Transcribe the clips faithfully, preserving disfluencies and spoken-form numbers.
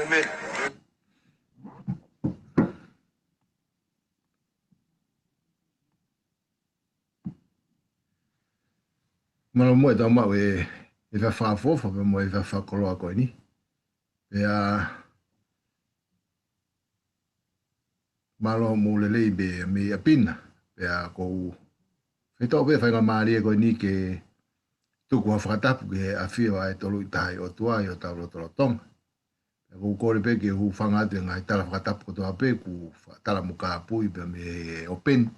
ʻĒmeni. Mālō muʻa ʻetau maʻu e, e efiafi fakaʻofoʻofa pea mo e efiafi fakakoloa ko eni. Pea mālō hoʻomou lelei pē mei ʻapi na. Pea ʻoku ou fetaʻi pē faingamālie ko eni ke tuku ha fakatapu ki he ʻafio ʻa e Tolu-Tahaʻi-ʻOtua ʻi hotau lotolotonga. Pea ʻoku ou kole pē ke u hūfanga atu he ngaahi tala fakatapu kotoa pē kuo fakatala mo kāpui pea mei he ʻopeni.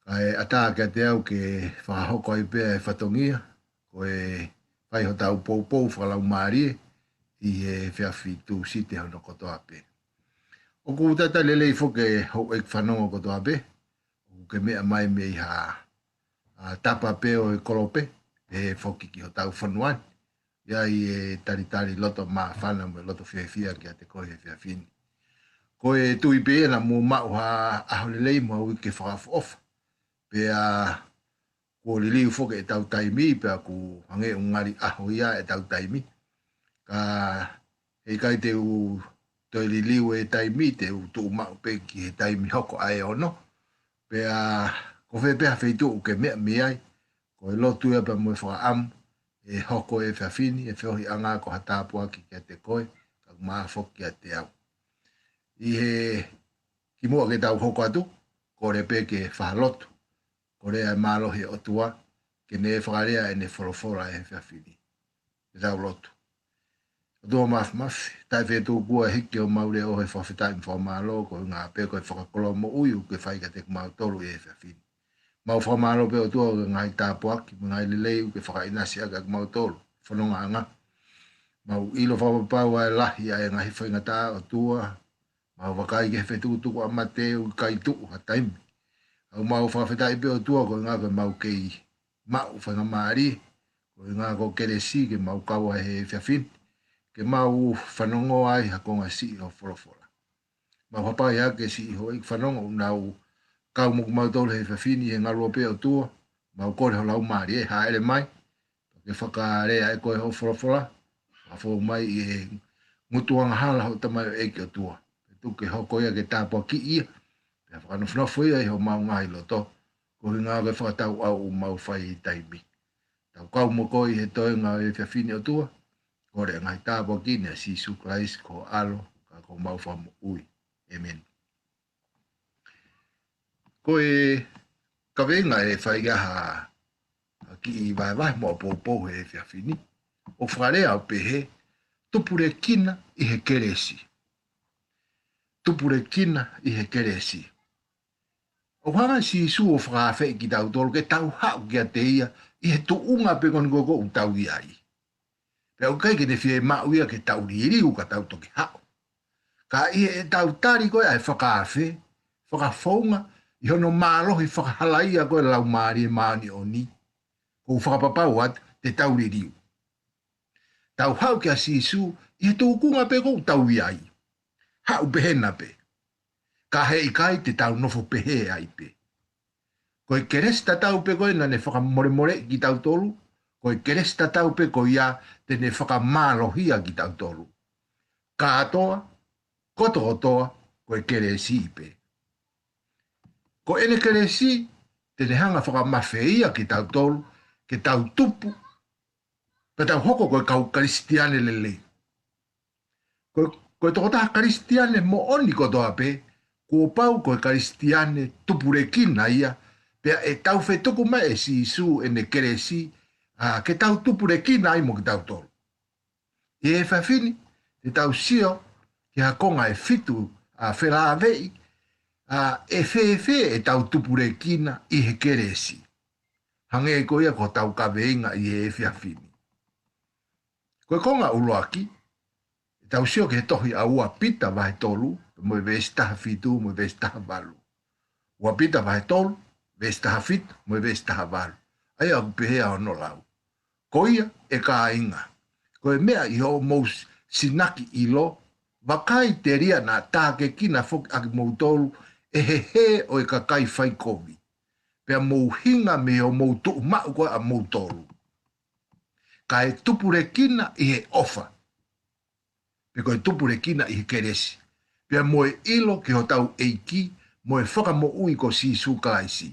Kae ʻatā kiate au ke fakahoko ai pē e fatongia, ko e fai hotau poupou fakalaumālie ʻi he efiafi Tūsite hono kotoa pē. ʻOku talitali lelei foki e houʻeiki fanongo kotoa pē, ʻoku ke meʻa mai mei ha, ʻa, tapa pē ʻo e kolope, pehē foki ki hotau fonua ni. ʻI ai e talitali loto māfana mo e loto fiefia kiate koe he efiafi ni. Ko e tui pē ia naʻa mou maʻu ha ʻaho lelei mo ha uike fakaʻofoʻofa. Pea kuo liliu foki ʻetau taimi, pea ʻoku hangē ʻoku ngali ʻaho ia ʻetau taimi. Ka heʻikai te u toe liliu e taimi, te u tuʻu maʻu pē ki he taimi hoko ʻa e ono. Pea ko fē pē ha feituʻu ʻoku ke meʻa mei ai, ko e lotu ia pea mo e fakaʻamu, ʻe hoko e efiafi ni, e feohiʻanga ko ha tāpuaki kiate koe, kae ʻumaʻā foki kiate au. ʻI he kimuʻa ke tau hoko atu, kole pē ke fai ha lotu, kole ʻa e mālohi ʻo e ʻOtua, ke ne fakalea ʻene folofola he efiafi ni. Ke tau lotu. ʻOtua Māfimafi, taʻefetuku ʻa e hiki ʻo homau leʻo he fakafetaʻi mo e fakamālō, koeʻuhi pē ko e fakakoloa moʻui ʻoku ke fai kiate kimautolu he efiafi ni. Mau fakamālō pē ʻOtua ʻi he ngaahi tāpuaki, mo e ngaahi lelei ʻoku ke fakaʻinasi ʻaki kimautolu, fonongaʻanga. Mau ʻilo fakapapau ʻa e lahi ʻa e ngaahi faingataʻa ʻOtua, mau vakai ki he fetukutuku ʻa mate ʻoku ʻikai tuʻu ha taimi. ʻOku mau fakafetaʻi pē ʻOtua koeʻuhi ko e mau kei maʻu faingamālie, koeʻuhi ko e kelesi ke mau kau ai he efiafi ni, ke mau fanongo ai ha konga siʻi ho folofola. Mau hapai hake siʻi houʻeiki fanongo ʻoku nau kau mo kimautolu he efiafi ni he ngaluope ʻOtua, mau kole ho Laumālie ʻo hāʻele mai, ke fakalea ʻe koe ho folofola, fakafou mai ʻi he ngutu angahala ho tamaioʻeiki ʻOtua. Pea tuku ke hoko ia ke tāpuakiʻi ia, pea fakanofonofo ia ʻi homau ngaahi loto, koeʻuhi ko e fakatau ʻau ʻoku mau fai he taimi. Tau kau mo koe ʻi he toenga ʻo e efiafi ni ʻOtua, kole e ngaahi tāpuaki ni ʻia Sīsū Kalaisi ko ho ʻAlo, ka ko homau Fakamoʻui. ʻĒmeni. Ko e kaveinga ʻe fai ʻaki ha, ha kiʻi vahevahe mo ha poupou he efiafi ni, ʻoku fakalea ʻo pehē, tupulekina ʻi he kelesi. Tupulekina ʻi he kelesi. ʻOku hanga ʻe Sīsū ʻo fakaafeʻi kitautolu ke tau haʻu kiate ia ʻi he tuʻunga pē ko eni ko ē ʻoku tau ʻi ai. Pea ʻoku ʻikai ke ne fiemaʻu ia ke tau liliu ka tau toki haʻu. Ka ʻi heʻetau tali ko ē ʻa e fakaafe, fakafounga ʻi hono mālohi fakahalaia ko ē Laumālie Māʻoniʻoni, ʻoku ou fakapapau atu te tau liliu. Tau haʻu kia Sīsū ʻi he tuʻunga pē ʻoku tau ʻi ai. Haʻu pehē na pē. Ka heʻikai te tau nofo pehē ai pē. Ko e kelesi tatau pē ko ē naʻa ne fakamolemoleʻi kitautolu, ko e kelesi tatau pē ko ia te ne fakamālohia kitautolu. Kātoa, kotokotoa, ko e kelesi pē. Ko ʻene kelesi, te ne hanga fakamafeia kitautolu, ke tau tupu, pea tau hoko ko e kau Kalisitiane lelei. Ko, ko e tokotaha Kalisitiane moʻoni kotoa pē, kuo pau ko e Kalisitiane tupulekina ia, pea ʻe taufetuku mai ʻe Sīsū ʻene kelesi, ʻa, ke tau tupulekina ai mo kitautolu. ʻI he efiafi ni, te tau sio ki ha konga ʻe fitu, ʻa, felāveʻi, ʻa, ʻe fēfē ʻetau tupulekina ʻi he kelesi. Hangē ko ia ko hotau kaveinga ʻi he efiafi ni. Ko e konga ʻuluaki, ʻe tau sio ki he tohi ʻa ua Pita vahe tolu, mo e veesi taha fitu, mo e veesi taha valu. Ua Pita vahe tolu, veesi taha fitu, mo e veesi taha valu. ʻA ia ʻoku pehē hono lau. Ko ia, ʻe kāinga, ko e meʻa ʻi hoʻomou sinaki ʻilo, vakai telia naʻa tākiekina foki ʻa kimoutolu ʻe he hē ʻo e kakai faikovi. Pea mou hinga mei hoʻomou tuʻu maʻu ko ē ʻamoutolu. Kae tupulekina ʻi he ʻofa. pe ko e tupulekina ʻi he kelesi, pea mo e ʻilo ki hotau ʻEiki mo e Fakamoʻui ko Sīsū Kalaisi.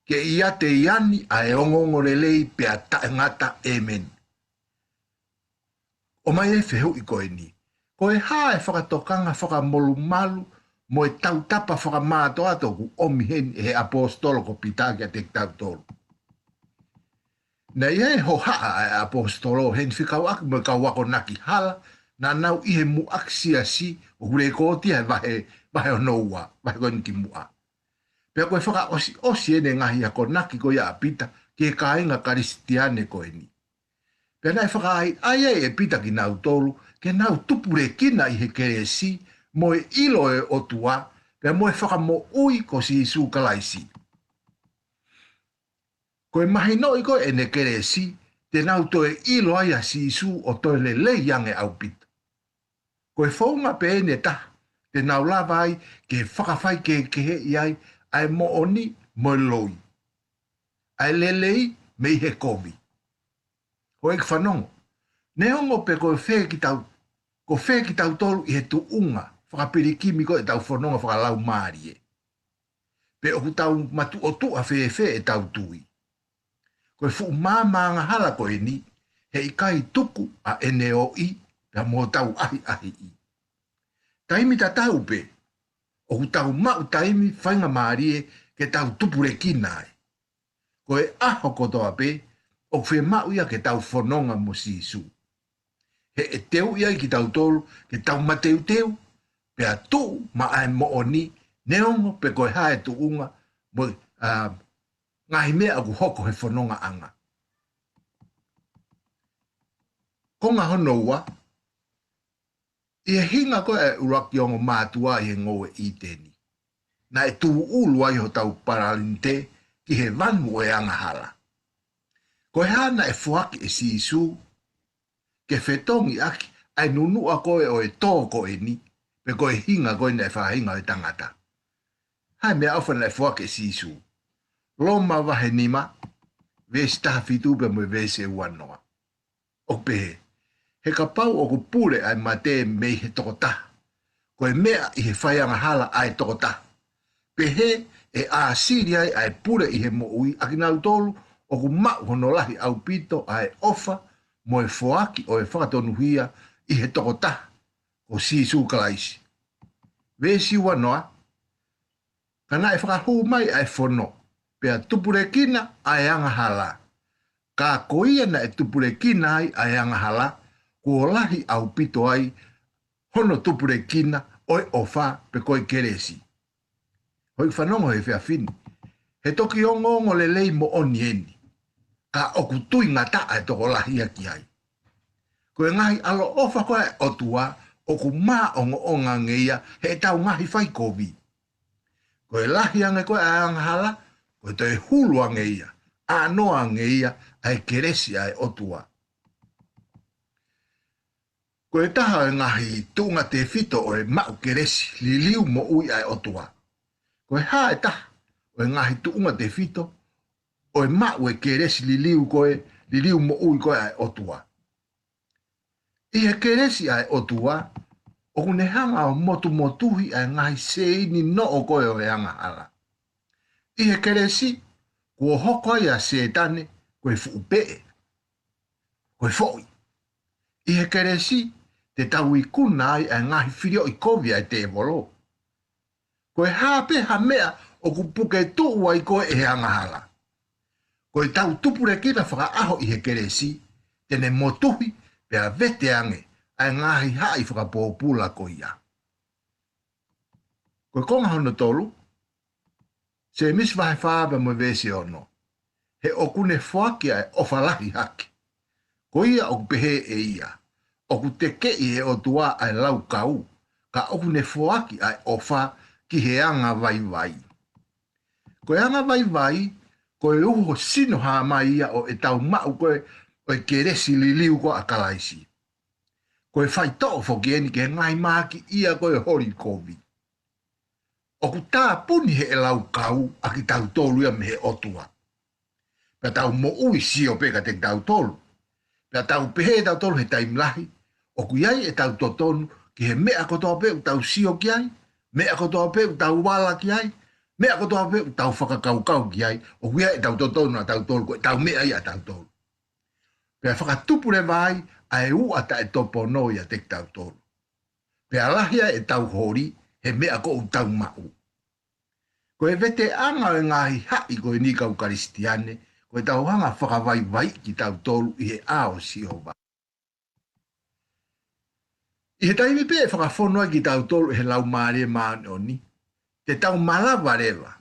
Ke ʻiate ia ni ʻa e ongoongolelei pea taʻengata. ʻĒmeni. ʻOmai e fehuʻi ko eni: Ko e hā e fakatokanga fakamolumalu mo e tautapa fakamātoato ʻoku ʻomi heni ʻe he ʻaposetolo ko Pita kiate kitautolu? Naʻe ʻi ai e hohaʻa ʻa e ʻaposetolo heni fekauʻaki mo e kau akonaki hala naʻa nau ʻi he muʻaki siasi, ʻoku lekooti ʻi he vahe, vahe hono ua, vahe ko eni kimuʻa. Pea ko e fakaʻosiʻosi eni e ngaahi akonaki ko ia ʻa Pita ki he kāinga Kalisitiane ko eni. Pea naʻe fakaʻaiʻai ai ʻe Pita kinautolu ke nau tupulekina ʻi he kelesi mo e ʻilo ʻo e ʻOtua, pea mo e Fakamoʻui ko Sīsū Kalaisi. Ko e mahinoʻi ko ē ʻene kelesi, te nau toe ʻilo ai ʻa Sīsū ʻo toe lelei ange ʻaupito. Ko e founga pē eni ʻe taha te nau lava ai ke fakafaikehekeheʻi ai ʻa e moʻoni mo e loi, ʻa e lelei mei he kovi. Houʻeiki fanongo, neongo pe ko fē kitau, ko fē kitautolu ʻi he tuʻunga fakapilikimi ko ē ʻetau fononga fakalaumālie, pe ʻoku tau matuʻotuʻa fēfē ʻetau tui, ko e fuʻu maama angahala ko eni, heʻikai tuku ʻa ʻene ʻoʻi pea mo hotau ʻahiʻahiʻi. Taimi tatau pē, ʻoku tau maʻu taimi faingamālie ke tau tupulekina ai. Ko e ʻaho kotoa pē ʻoku fiemaʻu ia ke tau fononga mo Sīsū, he ʻe teuʻi ai kitautolu ke tau mateuteu pea tuʻu maʻa e moʻoni, neongo pe ko e hā e tuʻunga mo e, ā, ngaahi meʻa ʻoku hoko he fonongaʻanga. Konga hono ua, ʻi he hinga ko ē ʻa e ʻuluaki ongo mātuʻa ʻi he ngoue ʻĪteni, naʻe tūʻulu ai hotau palānite ki he vanu ʻo e angahala. Ko e hā naʻe foaki ʻe Sīsū ke fetongi ʻaki ʻa e nunuʻa ko ē ʻo e tō ko eni, pe ko e hinga ko ē naʻe fakahinga ʻo e tangata? Hā e meʻaʻofa naʻe foaki ʻe Sīsū? Loma vahe nima, veesi taha fitu pea mo e veesi ua noa. ʻOku pehē: He kapau ʻoku pule ʻa e mate mei he tokotaha, ko e meʻa ʻi he faiangahala ʻa e tokotaha, pehē ʻe ʻāsili ai ʻa e pule ʻi he moʻui ʻa kinautolu ʻoku maʻu hono lahi ʻaupito ʻa e ʻofa mo e foaki ʻo e fakatonuhia ʻi he tokotaha ko Sīsū Kalaisi. Veesi ua noa: Ka naʻe fakahū mai ʻa e fono, pea tupulekina ʻa e angahala. Ka ko ia naʻe tupulekina ai ʻa e angahala, kuo lahi ʻaupito ai hono tupulekina ʻo e ʻofa, pe ko e kelesi. Houʻeiki fanongo he efiafi ni, he toki ongoongolelei moʻoni eni, ka ʻoku tuingataʻa e tokolahi ia ki ai. Ko e ngaahi ʻaloʻofa ko ē ʻa e ʻOtua ʻoku māʻongoʻonga ange ia heʻetau ngaahi fai kovi. Ko e lahi ange ko ē ʻa e angahala, ko e toe hulu ange ia, ʻānoa ange ia ʻa e kelesi ʻa e ʻOtua. Ko e taha ʻo e ngaahi tuʻunga tefito ʻo e maʻu kelesi liliu moʻui ʻa e ʻOtua. Ko e hā e taha ʻo e ngaahi tuʻunga tefito ʻo e maʻu e kelesi liliu ko ē, liliu moʻui ko ē ʻa e ʻOtua? ʻI he kelesi ʻa e ʻOtua, ʻoku ne hanga ʻo motumotuhi ʻa e ngaahi sēini noʻo ko ē ʻo e angahala. ʻI he kelesi, kuo hoko ai ʻa Sētane ko e fuʻu peʻe, ko e foʻi. ʻI he kelesi, te tau ikuna ai ʻa e ngaahi filioʻi kovi ʻa e tēvolo. Ko e hā pē ha meʻa ʻoku puke tuʻu ai ko ē ʻe he angahala, ko ʻetau tupulekina fakaʻaho ʻi he kelesi, te ne motuhi pea vete ange ʻa e ngaahi haʻi fakapōpula ko ia. Ko e konga hono tolu, Sēmisi vahe fā pea mo e veesi ono: He ʻoku ne foaki ʻa e ʻofa lahi hake. Ko ia ʻoku pehē ʻe ia, ʻoku tekeʻi ʻe he ʻOtua ʻa e laukau, ka ʻoku ne foaki ʻa e ʻofa ki he angavaivai. Ko e angavaivai, ko e uho sino hā mai ia ʻo ʻetau maʻu ko ē ʻo e kelesi liliu ko ē ʻa Kalaisi. Ko e faitoʻo foki eni ki he ngaahi mahaki ia ko ē holi kovi. ʻOku tāpuni ʻe he laukau ʻa kitautolu ia mei he ʻOtua. Pea tau moʻui sio pē kiate kitautolu. Pea tau pehē ʻe tautolu he taimi lahi, ʻOku ʻi ai ʻetau totonu ki he meʻa kotoa pē ʻoku tau sio ki ai, meʻa kotoa pē ʻoku tau ala ki ai, meʻa kotoa pē ʻoku tau fakakaukau ki ai, ʻoku ʻi ai ʻetau totonu ʻatautolu, ko ʻetau meʻa ia ʻatautolu. Pea fakatupu leva ai ʻa e uʻa taʻetopono ʻiate kitautolu. Pea lahi ai ʻetau holi he meʻa ko ʻoku tau maʻu. Ko e veteʻanga ʻo e ngaahi haʻi ko eni, kau Kalisitiane, ko ʻetau hanga fakavaivaiʻi kitautolu ʻi he ʻao ʻo Sihova. ʻI he taimi pē ʻe fakafonu ai kitautolu ʻe he Laumālie Māʻoniʻoni, te tau malava leva.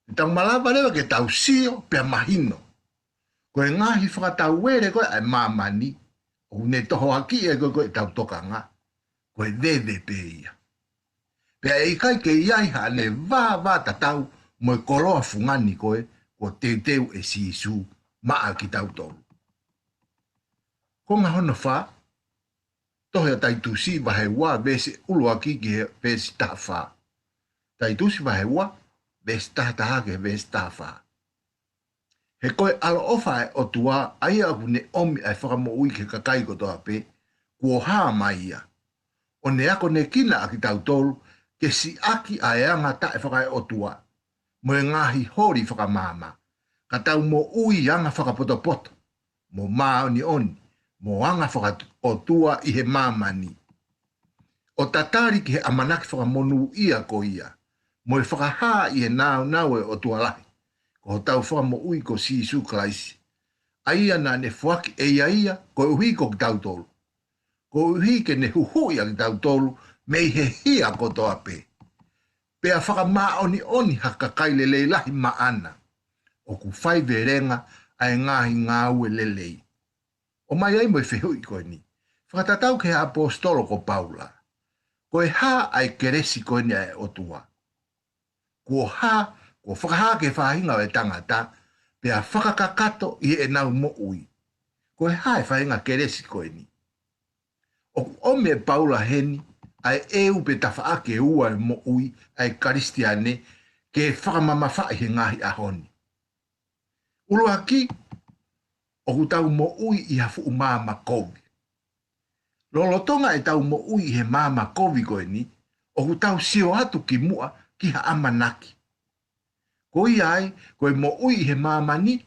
Te tau malava leva ke tau sio pea mahino ko e ngaahi fakatauele ko ē ʻa e māmani, ʻoku ne tohoakiʻi ʻe ko ē ʻetau tokanga, ko e veve pē ia. Pea ʻe ʻikai ke ʻi ai haʻane vāvā tatau mo e koloa fungani ko ē kuo teuteu ʻe Sīsū maʻa kitautolu. Konga hono fā, tohi ʻa Taitusi vahe ua, veesi ʻuluaki ki he veesi taha fā. Taitusi vahe ua, veesi taha taha ki he veesi taha fā. He ko e ʻaloʻofa ʻa e ʻOtua, ʻa ia ʻoku ne ʻomi ʻa e fakamoʻui ki he kakai kotoa pē, kuo hā mai ia, ʻo ne akonekina ʻa kitautolu ke siʻaki ʻa e anga taʻefakaeʻotua mo e ngaahi holi fakamaama, ka tau moʻui anga fakapotopoto mo māʻoniʻoni mo anga fakaʻotua ʻi he māmani, ʻo tatali ki he ʻamanaki fakamonūʻia ko ia, mo e fakahā ʻi he nāunau ʻo e ʻOtua lahi, ko hotau Fakamoʻui ko Sīsū Kalaisi, ʻa ia naʻa ne foaki ʻe ia ia koeʻuhi ko kitautolu, koeʻuhi ke ne huhuʻi ʻa kitautolu mei he hia kotoa pē, pea fakamāʻoniʻoni ha kakai lelei lahi maʻana, ʻoku faivelenga ʻa e ngaahi ngāue lelei. ʻOmai ai mo e fehuʻi ko eni. Fakatatau ki he ʻaposetolo ko Paula, ko e hā ʻa e kelesi ko eni ʻa e ʻOtua? Kuo hā, kuo fakahā ki he faʻahinga ʻo e tangata, pea fakakakato ʻi heʻenau moʻui. Ko e hā e faʻahinga kelesi ko eni? ʻOku ʻomi ʻe Paula heni ʻa e ʻeu pe tafaʻaki ʻe ua ʻo e moʻui ʻa e Kalisitiane ke fakamamafaʻi he ngaahi ʻaho ni. ʻUluaki, ʻoku tau moʻui ʻi ha fuʻu maama kovi. Lolotonga ʻetau moʻui ʻi he maama kovi ko eni, ʻoku tau sio atu ki muʻa ki ha ʻamanaki. Ko ia ai, ko e moʻui ʻi he māmani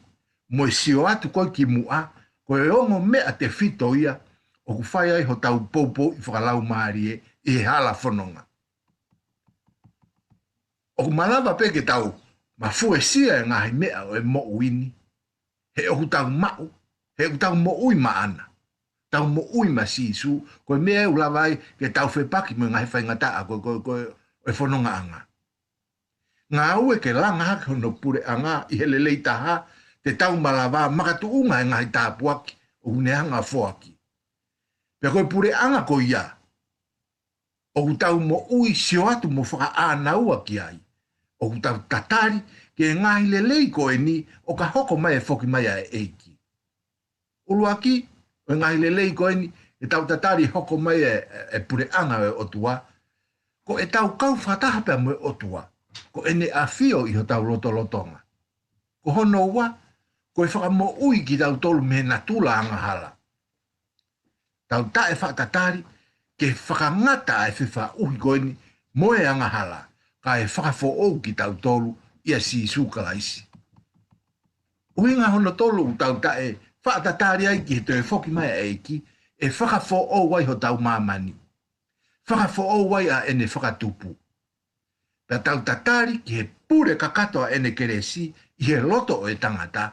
mo e sio atu ko ē ki muʻa, ko e ongo meʻa tefito ia ʻoku fai ai hotau poupouʻi fakalaumālie ʻi he hala fononga. ʻOku malava pē ke tau mafuesia e ngaahi meʻa ʻo e moʻui ni, he ʻoku tau maʻu, he ʻoku tau moʻui maʻana. Tau moʻui maʻa Sīsū, ko e meʻa ʻoku lava ai ke tau fepaki mo e ngaahi faingataʻa ko, ko, ko e fonongaʻanga. Ngāue ke langa hake hono puleʻanga ʻi he lelei taha, te tau malava makatuʻunga e ngaahi tāpuaki ʻoku ne hanga foaki. Pea ko e puleʻanga ko ia, ʻoku tau moʻui sio atu mo fakaʻānaua ki ai. ʻOku tau tatali ki he ngaahi lelei ko eni ʻo ka hoko mai e foki mai ʻa e ʻEiki. ʻUluaki, ʻo e ngaahi lelei ko eni, ʻetau tatali hoko mai e, e, e puleʻanga ʻo e ʻOtua, ko ʻetau kau fakataha pea mo e ʻOtua, ko ʻene ʻafio ʻi hotau lotolotonga. Ko hono ua, ko e fakamoʻui kitautolu mei he natula angahala. Tau taʻe fakatatali ke fakangata ʻa e fefaʻuhi ko eni mo e angahala, kae fakafoʻou kitautolu ʻia Sīsū Kalaisi. ʻUhinga hono tolu ʻoku tau taʻe fakatatali ai ki he toe foki mai ʻa e ʻEiki, ʻe fakafoʻou ai hotau māmani. Fakafoʻou ai ʻa ʻene fakatupu. Pea tau tatali ki he pule kakato ʻa ʻene kelesi ʻi he loto ʻo e tangata,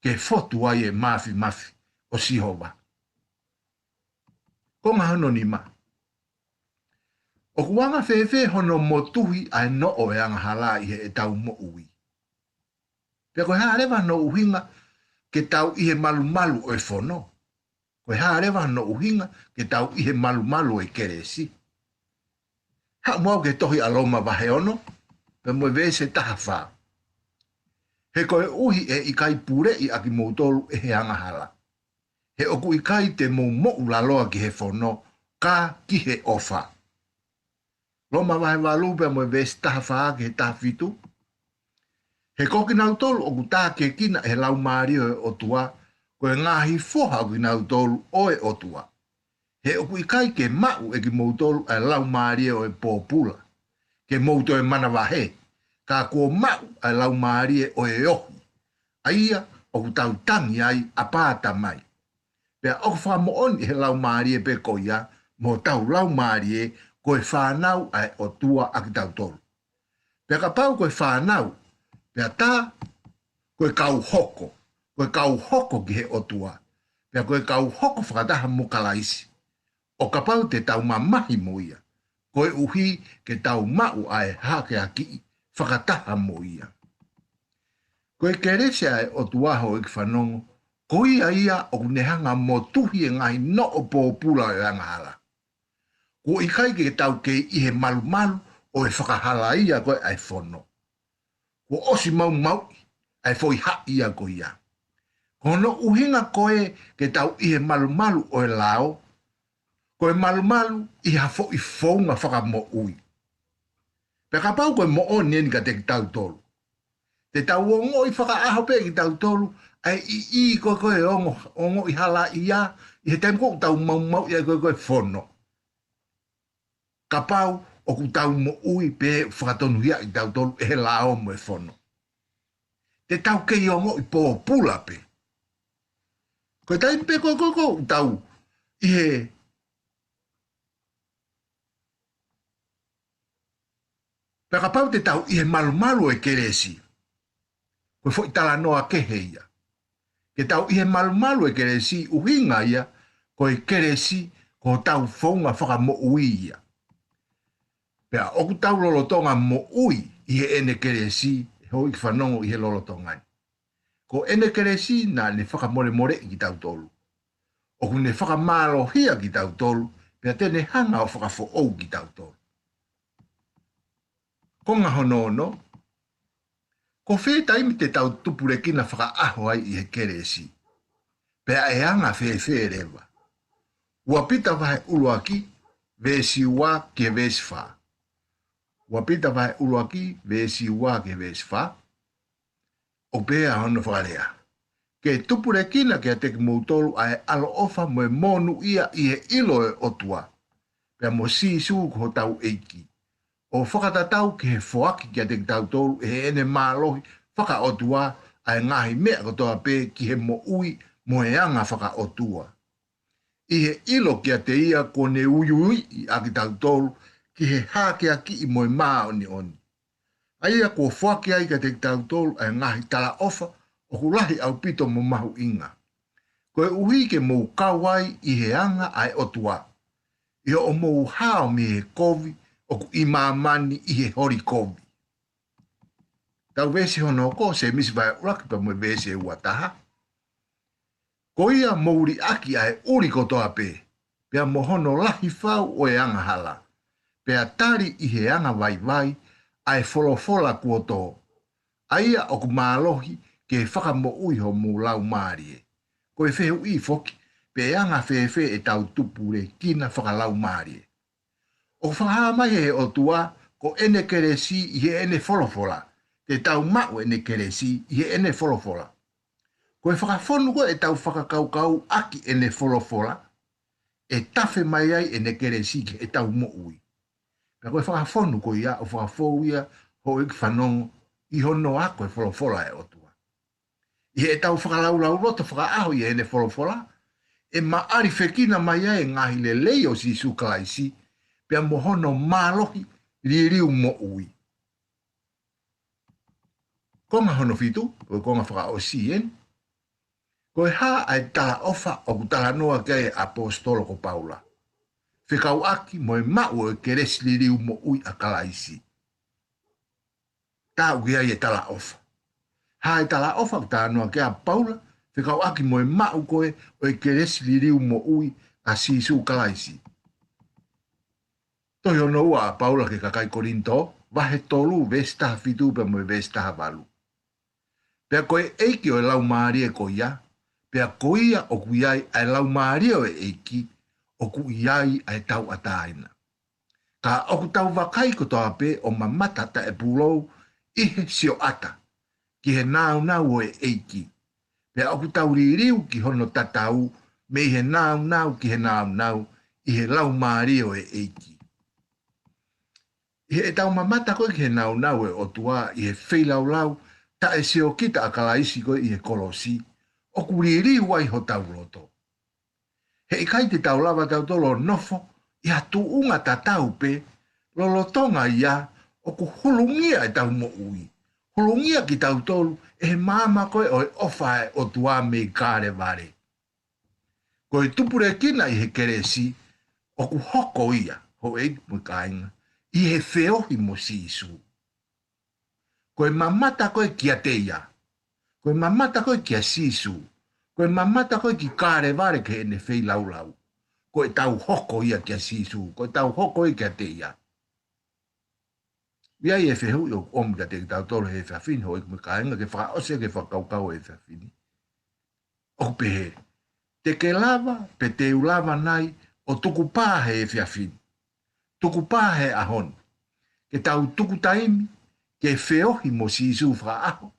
ke fotu ai e māfimafi ʻo Sihova. Konga hono nima. ʻOku anga fēfē hono motuhi ʻa e noʻo e angahala ʻi heʻetau moʻui? Pea ko e hā leva hono ʻuhinga ke tau ʻi he malumalu ʻo e fono? Ko e hā leva hono ʻuhinga ke tau ʻi he malumalu ʻo e kelesi? Haʻu muʻa ke tohi ʻa Loma vahe ono, pea mo e veesi taha fā. He koeʻuhi ʻe ʻikai puleʻi ʻa kimoutolu ʻe he angahala. He ʻoku ʻikai te mou moʻulaloa ki he fono, ka ki he ʻofa. Loma vahe valu pea mo e veesi taha fā ki he taha fitu. He ko kinautolu ʻoku tākiekina ʻe he Laumālie ʻo e ʻOtua, ko e ngaahi foha ʻo kinautolu ʻo e ʻOtua. He ʻoku ʻikai ke maʻu ʻe kimoutolu ʻa e laumālie ʻo e pōpula, ke mou toe manavahē, ka kuo maʻu ʻa e laumālie ʻo e ohi, ʻa ia ʻoku tau tangi ai, Āpā Tamai. Pea ʻoku fakamoʻoni ʻe he laumālie pē ko ia mo hotau laumālie ko e fānau ʻa e ʻOtua ʻa kitautolu. Pea kapau ko e fānau, pea tā ko e kau hoko, ko e kau hoko ki he ʻOtua, pea ko e kau hoko fakataha mo Kalaisi, ʻo kapau te tau mamahi mo ia, koeʻuhi ke tau maʻu ʻa e hākeakiʻi fakataha mo ia. Ko e kelesi ʻa e ʻOtua, houʻeiki fanongo, ko ia ia ʻoku ne hanga ʻo motuhi e ngaahi noʻo pōpula ʻo e angahala. Kuo ʻikai ke tau kei ʻi he malumalu ʻo e fakahalaia ko ē ʻa e fono. Kuo ʻosi maumauʻi ʻa e foʻi haʻi ia ko ia. Ko hono ʻuhinga ko ē ke tau ʻi he malumalu ʻo e lao, ko e malumalu ʻi ha foʻi founga fakamoʻui. Pea kapau ko e moʻoni eni kiate kitautolu, te tau ongoʻi fakaʻaho pē kitautolu ʻa e ʻiʻi ko ē ko e ongo, ongoʻi halaia ʻi he taimi ko ē ʻoku tau maumauʻi ai ko ē ko e fono. Kapau ʻoku tau moʻui pē fakatonuhiaʻi kitautolu ʻe he lao mo e fono, te tau kei ongoʻi pōpula pē. Ko e taimi pē ko ē ko ē ʻoku tau ʻi he Pea kapau te tau ʻi he malumalu ʻo e kelesi, ko e foʻi talanoa kehe ia. Ke tau ʻi he malumalu ʻo e kelesi, ʻuhinga ia ko e kelesi ko hotau founga fakamoʻui ia. Pea ʻoku tau lolotonga moʻui ʻi heʻene kelesi, houʻeiki fanongo, ʻi he lolotonga ni. Ko ʻene kelesi naʻa ne fakamolemoleʻi kitautolu. ʻOku ne fakamālohia kitautolu, pea te ne hanga ʻo fakafoʻou kitautolu. Konga hono ono, ko fē taimi te tau tupulekina fakaʻaho ai ʻi he kelesi, pea ʻe anga fēfē leva? Ua Pita vahe ʻuluaki, veesi ua ki he veesi fā. Ua Pita vahe ʻuluaki, veesi ua ki he veesi fā. ʻOku pehē hono fakalea: Ke tupulekina kiate kimoutolu ʻa e ʻaloʻofa mo e monūʻia ʻi he ʻilo ʻo e ʻOtua, pea mo Sīsū ko hotau ʻEiki, ʻo fakatatau ki he foaki kiate kitautolu ʻe heʻene mālohi fakaʻotua ʻa e ngaahi meʻa kotoa pē ki he moʻui mo e anga fakaʻotua, ʻi he ʻilo kiate ia kuo ne uiuiʻi ʻa kitautolu ki he hākeakiʻi mo e māʻoniʻoni, ʻa ia kuo foaki ai kiate kitautolu ʻa e ngaahi talaʻofa ʻoku lahi ʻaupito mo mahuʻinga, koeʻuhi ke mou kau ai ʻi he anga ʻa e ʻOtua, ʻi hoʻomou hao mei he kovi ʻoku ʻi māmani ʻi he holi kovi. Tau veesi hono hoko, Sēmisi vahe ʻuluaki pea mo e veesi ʻe ua taha. Ko ia mou liʻaki ʻa e ʻuli kotoa pē, pea mo hono lahi fau ʻo e angahala, pea tali ʻi he angavaivai ʻa e folofola kuo tō, ʻa ia ʻoku mālohi ke fakamoʻui homou laumālie. Ko e fehuʻi foki, pe anga fēfē ʻetau tupulekina fakalaumālie? ʻOku fakahā mai ʻe he ʻOtua ko ʻene kelesi ʻi heʻene folofola. Te tau maʻu ʻene kelesi ʻi heʻene folofola. Ko e fakafonu ko ē ʻetau fakakaukau ʻaki ʻene folofola, ʻe tafe mai ai ʻene kelesi ki heʻetau moʻui. Pea ko e fakafonu ko ia ʻoku fakafou ia, houʻeiki fanongo, ʻi hono ako e folofola ʻa e ʻOtua. ʻI heʻetau fakalaulauloto fakaʻaho ʻi heʻene folofola, ʻe maʻalifekina mai ai e ngaahi lelei ʻo Sīsū Kalaisi, pea mo hono mālohi liliu moʻui. Konga hono fitu, ko e konga fakaʻosi eni. Ko e hā ʻa e talaʻofa ʻoku talanoa ki ai e ʻaposetolo ko Paula fekauʻaki mo e maʻu ʻo e kelesi liliu moʻui ʻa Kalaisi? Taʻu ki ai e talaʻofa. Hā e talaʻofa ʻoku talanoa ki ai ʻa Paula fekauʻaki mo e maʻu ko ē ʻo e kelesi liliu moʻui ʻa Sīsū Kalaisi? Tohi hono ua ʻa Paula ki he kakai Kolinitō, vahe tolu, veesi taha fitu pea mo e veesi taha valu. Pea ko e ʻEiki ʻo e laumālie ko ia, pea ko ia ʻoku ʻi ai ʻa e laumālie ʻo e ʻEiki, ʻoku ʻi ai ʻa e tauʻatāina. Ka ʻoku tau vakai kotoa pē ʻo mamata taʻepūlou ʻi he sioʻata ki he nāunau ʻo e ʻEiki. Pea ʻoku tau liliu ki hono tatau mei he nāunau ki he nāunau, ʻi he Laumālie ʻo e ʻEiki. ʻI heʻetau mamata ko ē ki he nāunau ʻo e ʻOtua ʻi he feilaulau taʻesiokita ʻa Kalaisi ko ē ʻi he kolosi, ʻoku liliu ai hotau loto. He ʻikai te tau lava tautolu ʻo nofo ʻi ha tuʻunga tatau pē, lolotonga ia ʻoku hulungia ʻetau moʻui, hulungia kitautolu ʻe he maama ko ē ʻo e ʻofa ʻa e ʻOtua mei Kalevale. Ko e tupulekina ʻi he kelesi, ʻoku hoko ia, houʻeiki mo e kāinga, ʻi he feohi mo Sīsū. Ko e mamata ko ē kiate ia. Ko e mamata ko ē kia Sīsū. Ko e mamata ko ē ki Kalevale ki heʻene feilaulau. Ko ʻetau hoko ia kia Sīsū. Ko ʻetau hoko ia kiate ia. ʻI ai e fehuʻi ʻoku ʻomi kiate kitautolu he efiafi ni, houʻeiki mo e kāinga, ke fakaʻosi ʻaki e fakakaukau he efiafi ni. ʻOku pehē, te ke lava, pe te u lava nai, ʻo tukupā he efiafi ni. Tukupā he ʻaho ni. Ke tau tuku taimi ke feohi mo Sīsū fakaʻaho.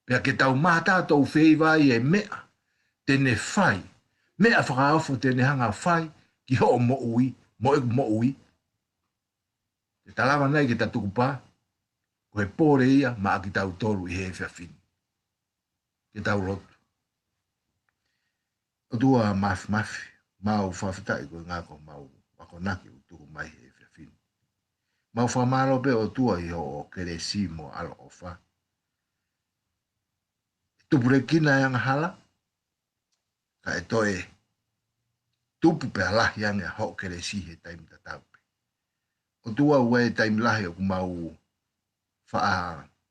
Pea ke tau mātā toʻu feiva ai e meʻa te ne fai. Meʻa fakaofo te ne hanga fai ki hoʻo moʻui, mo ʻeku moʻui. Te ta lava nai ke ta tukupā, ko e pole ia maʻa kitautolu ʻi he efiafi ni. Ke tau lotu. ʻOtua Māfimafi, mau fakafetaʻi ko e ngako mau akonaki ʻoku tuku mai he efiafi ni. Mau fakamālō pē ʻOtua ʻi hoʻo kelesi mo ʻaloʻofa. Tupulekina e angahala, ka ʻe toe tupu pea lahi ange ʻa hoʻo kelesi he taimi tatau pē. ʻOtua, ʻoku ʻi ai e taimi lahi ʻoku mau faʻa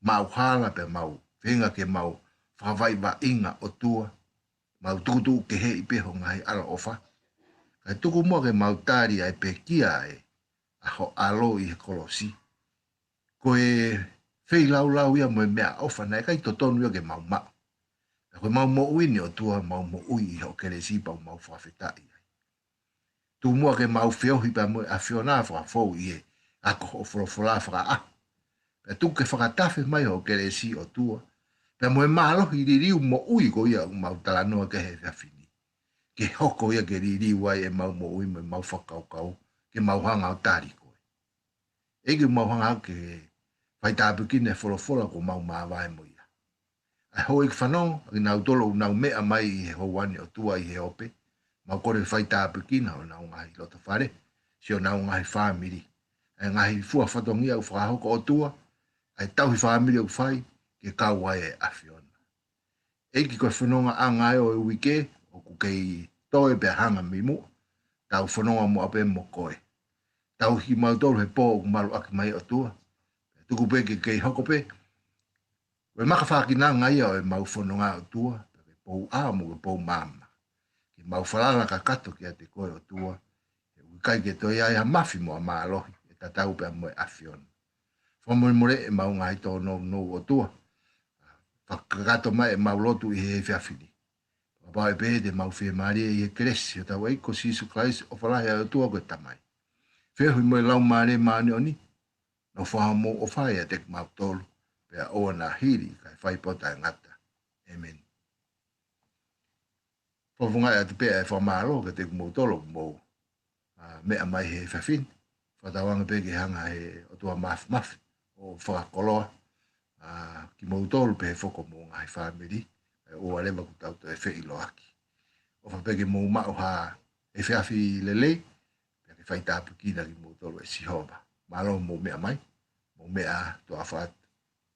maʻuhala pea mau feinga ke mau fakavaʻivaʻinga ʻOtua, mau tukutuku keheʻi pē ho ngaahi ʻaloʻofa. Kae tuku muʻa ke mau tali ʻa e pekia ʻa e, ʻa ho ʻAlo ʻi he kolosi. Ko e feilaulau ia mo e meʻaʻofa naʻe ʻikai totonu ia ke mau maʻu. Pea ko e mau moʻui ni ʻOtua, mau moʻui ʻi hoʻo kelesi pea mau fakafetaʻi ai. Tuku muʻa ke mau feohi pea mo e ʻAfiona fakafou ʻi he ako hoʻo folofola fakaʻaho. Pea tuku ke fakatafe mai hoʻo kelesi ʻOtua. Pea mo e mālohi liliu moʻui ko ia ʻoku mau talanoa ki ai he efiafi ni. Ke hoko ia ke liliu ai e mau moʻui mo e mau fakakaukau, ke mau hanga ʻo tali koe. ʻEiki, mau hanga ke faitāpuekina e folofola kuo mau māvae mo ia. ʻA e houʻeiki fanongo, ʻa kinautolu ʻoku nau meʻa mai ʻi he houa ni ʻOtua ʻi he ope, mau kole faitāpuekina honau ngaahi loto fale, siʻonau ngaahi fāmili. ʻA e ngaahi fua fatongia ʻoku fakahoko ʻOtua, ʻa e tauhi fāmili ʻoku fai, ke kau ai e ʻAfiona. ʻEiki, ko e fonongaʻanga ʻo e uike, ʻoku kei toe pea hanga mei muʻa. Tau fononga muʻa pē mo koe. Tauhi kimautolu he pō ʻoku maluʻaki mai ʻOtua. Tuku pē ke kei hoko pē ko e maka fākinanga ia ʻo e mau fononga ʻOtua, pea ke pou ʻā mo ke pou maama. Ke mau falala kakato kiate koe ʻOtua, he ʻoku ʻikai ke toe ʻi ai ha mafi mo ha mālohi, ʻe tatau pea mo e ʻAfiona. Fakamolemoleʻi e mau ngaahi tōnounou ʻOtua. Fakakakato mai e mau lotu ʻi he efiafi ni. Fakapapauʻi pē te mau fiemālie ʻi he kelesi ʻo hotau ʻEiki ko Sīsū Kalaisi, ʻofa lahi ʻa e ʻOtua ko e Tamai. Feohi mo e Laumālie Māʻoniʻoni, nofo ʻa hoʻomou ʻofa ʻiate kimautolu, pea ʻoua naʻa hili, kae fai pea ʻo taʻengata. ʻĒmeni. Fakafofongaʻi atu pē ʻa e fakamālō kiate kimoutolu ʻoku mou, ā, meʻa mai he efiafi ni. Fakatauange pē ke hanga he ʻOtua Māfimafi ʻo fakakoloa, ā, kimoutolu pea mo homou ngaahi fāmili, ʻe ʻoua leva kuo tau toe feʻiloaki. ʻOfa pē ke mou maʻu ha efiafi lelei, pea ke faitāpuekina kimoutolu ʻe Sihova. Mālō hoʻomou meʻa mai, mou meʻa ā, tuʻa ʻofa atu.